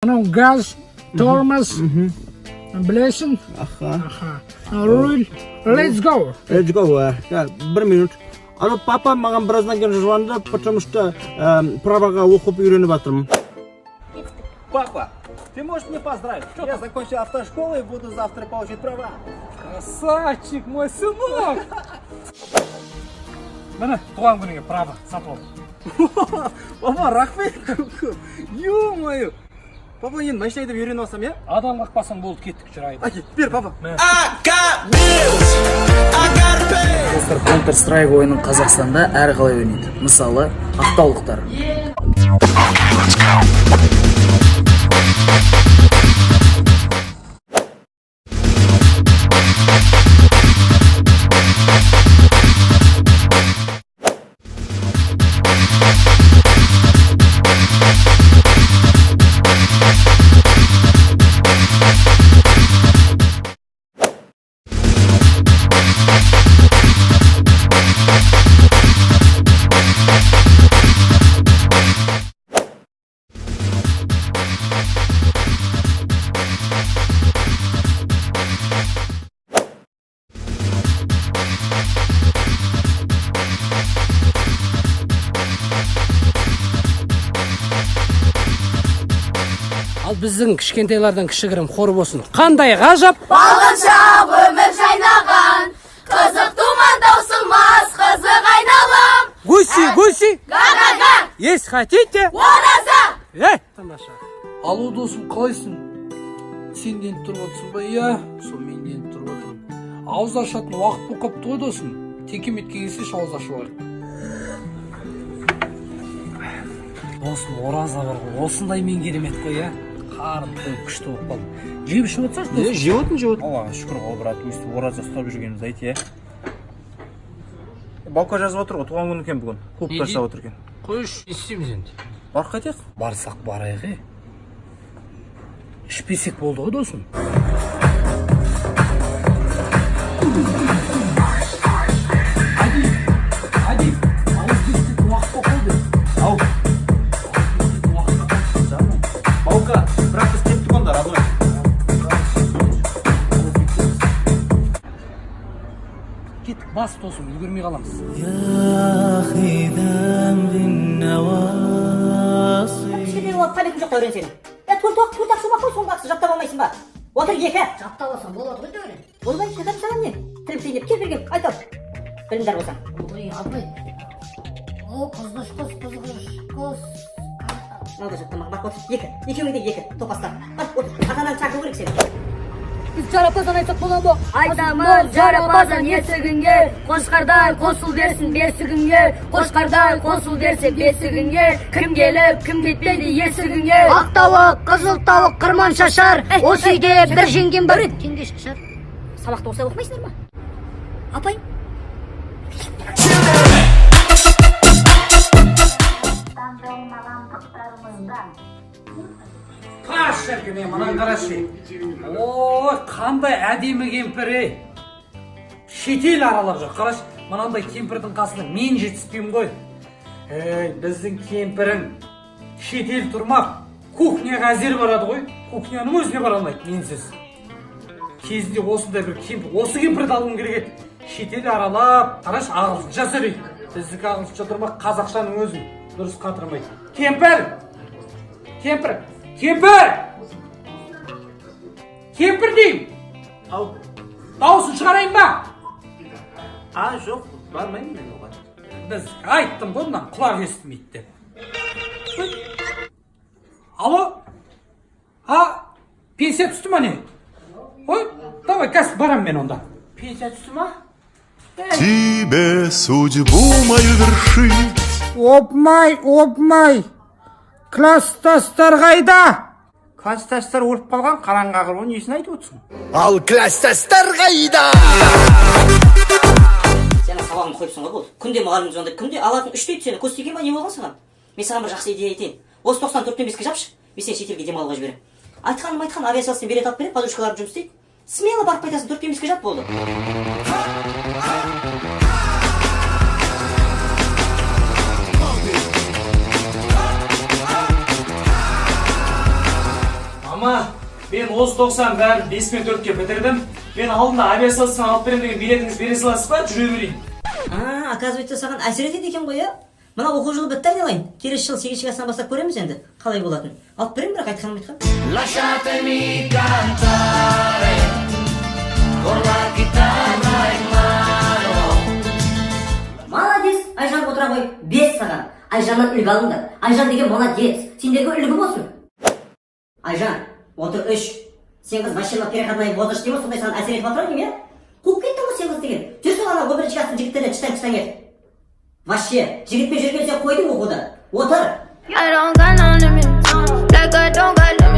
Мынау газ, тормоз. Білесің? Аха. Аха. Руль. Let's go. Let's go. Бір минут. Alo, папа маған біраздан кейін звонды, потому что праваға оқып үйреніп жатырмын. Папа, ты можешь меня поздравить? Я закончил автошколу и буду завтра получить права. Красавчик, мой сынок! Міне, туған күніңе право сатып алдым. Папа, рахмет көп көп. Ё-моё. Папа, енді машина айдап үйреніп алсам, иә? Адам қақпасаң болды, кеттік, жүр айда. Әке, бер, папа. Достар, Counter Strike ойынын Қазақстанда әр қалай ойнайды. Мысалы, ақтаулықтар. Ал біздің кішкентайлардан кішігірім хор болсын. Қандай ғажап! Балғыншақ өмір жайнаған, қызық думан таусылмас, қызық айналам. Гуси, гуси! Га-га-га! Есть хотите? Ораза! Ей, тамаша. Алло, досым, қалайсың? Сен де тұрып отырсың ба? Иә, сол мен де тұрып отырмын. Ауыз ашатын уақыт болып қалыпты ғой, досым. Текеметке келсеші, ауыз ашып алайық. Досым, ораза бар ғой, осындай мен керемет қой, иә? Қарным тойып күшті болып қалды. Жеп ішіп отырсаңшы, досым. Жеп отырмын, жеп отырмын. Аллаға шүкір ғой, брат, өйстіп ораза ұстап жүргенімізді айт, иә. Баука жазып отыр ғой, туған күні екен бүгін. Клубта Не жасап отыр екен. Қойшы, не істейміз енді? Барып қайтайық. Барсақ барайық, е. Ішпесек болды ғой, досым. Әди, Әди, ауыз кесетін уақыт болып қалды. Ау. Баука, бірақ біз кеттік онда, родной. Кеттік, бас, досым, үлгермей қаламыз. Кішкентай болып памятің жоқ, Дәурен, сенің. Е, төрт уақыт төрт ақ шумақ қой, соны бақсы жаттап алмайсың ба? Отыр, екі. Жаттап алсам болады ғой, Дәурен. Ойбай, шәкәрім, саған не? Тілім тиіп, кел, кел, кел, айта ал. Білімдар болсаң. Ой, апай. О, қызғыш қыз, қызғыш қыз. Мынау да жаттамаған, бар, отыр, екі. Екеуің де екі, топастар. Бар, отыр, ата-анаң шақыру керек сені. Біз жарапазан айтсақ бола ма? Айтамыз жарапазан есігіңе, қошқардай қосыл берсін бесігіңе, қошқардай қосыл берсе бесігіңе, кім келіп, кім кетпейді есігіңе. Ақ тауық, қызыл тауық, қырман шашар, осы үйде бір жеңгем бар. Теңге шашар. Сабақты осылай оқымайсыңдар ма? Апай. Қаш, шіркін, е, мынаны қарашы. Ой, қандай әдемі кемпір, ей. Шетел аралап жүр. Қарашы, мынандай кемпірдің қасында мен жетіспеймін ғой. Ей, біздің кемпірің шетел тұрмақ, кухняға әзер барады ғой. Кухняның өзіне бара алмайды менсіз. Кезінде осындай бір кемпір, осы кемпірді алуым керек еді. Шетел аралап, қарашы, ағылшынша сөйлейді. Біздікі ағылшынша тұрмақ, қазақшаның өзін дұрыс қатырмайды. Кемпір! Кемпір! Кемпір! Кемпір деймін! Ау. Дауысын шығарайын ба? А, жоқ, бармаймын мен оған. Біз айттым ғой, мынаны құлақ естімейді деп. Алло? А, пенсия түсті ма не? Ой, давай, қазір барамын мен онда. Пенсия түсті ма? Тебе судьбу мою вершить. Опмай, опмай. Класстастар қайда? Класстастар өліп қалған, қараңғы ғой, несін айтып отырсың? Ал класстастар қайда? Сен сабағыңды қойыпсың ғой, болды. Күнде мұғалім звондайды, күнде алатын үш дейді сені. Көз тиген ба, не болған саған? Мен саған бір жақсы идея айтайын. Осы 94-тен 5-ке жапшы, мен сені шетелге демалуға жіберемін. Айтқаным айтқан, авиасаласымен билет алып беремін, подружкаларым жұмыс істейді. Смело барып қайтасың, 4-тен 5-ке жап, болды. Мама, мен осы 90 бәрін 5 пен 4-ке бітірдім. Мен алдында авиасалыстан алып беремін деген билетіңізді бере саласыз ба? Жүре берейін. А, оказывается, саған әсер етеді екен ғой, иә? Мына оқу жылы бітті, айналайын. Келесі жылы сегізінші класстан бастап көреміз енді қалай болатынын. Алып беремін, бірақ айтқаным айтқан. Lasciatemi cantare con la chitarra in mano. Молодец, Айжан, отыра ғой. 5 саған. Айжаннан үлгі алыңдар. Айжан деген молодец, сендерге үлгі болсын. Айжан, отыр, 3. Сен, қыз, вообще мына переходной возраст дейді ғой, сондай саған әсер етіп жатыр ғой деймін, иә? Қуып кеттің ғой сен, қыз деген. Жүрсің ана 11-класстың жігіттеріне читаң читаң етіп. Вообще жігітпен жүрген сен қойдың оқуды. Отыр. I don't got no limit. Like I don't got